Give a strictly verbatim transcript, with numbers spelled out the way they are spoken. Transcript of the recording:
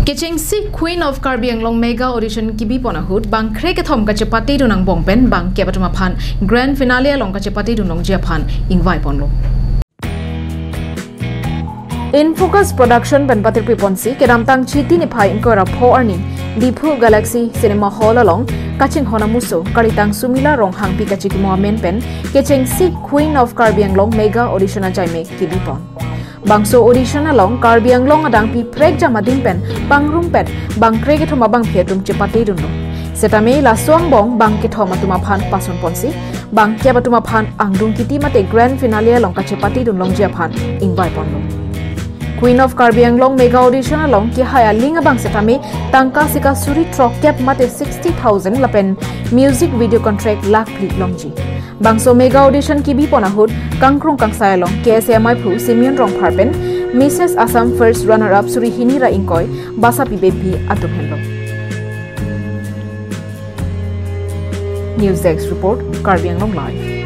Kechengsi Queen of Karbi Anglong Mega Audition kebipon ahut bang krekethom kachepatedun angbong pen bang kep atum aphan grand finale along kachepatedun longji aphan ingvaiponlo. In Focus Production pen patirpiponsi kedamtang Chiti niphai ingkoi ra pho arni Diphu Galaxy Cinema Hall along kachinghon amuso kalitang Sumila Ronghangpi kachikimo amen pen kechengsi Queen of Karbi Anglong Mega Audition ajaime kebipon. Bangso audition along Karbi Anglong adangpi prekjam ading pen pangrumpet bang krekethom abangpi atum chepatedunlo. Setame laso angbong bang kethom atum aphan pasonponsi bang kep atum aphan angdung kiti mate grand finale along kachepatedun longji aphan ingvaiponlo. Queen of Karbi Anglong Mega Audition along kehai aling abang setame tangka sika suri throkkep mate sixty thousand lapen music video contract lakh phli longji. Bangso Mega Audition kebipon ahut kangkrung kangsai along K S A maiphu Simeon Rongphar pen Missus Assam First Runner Up suri hini ra ingkoi basa pibephi atum henlo. News Desk Report, Karbi Anglong Live.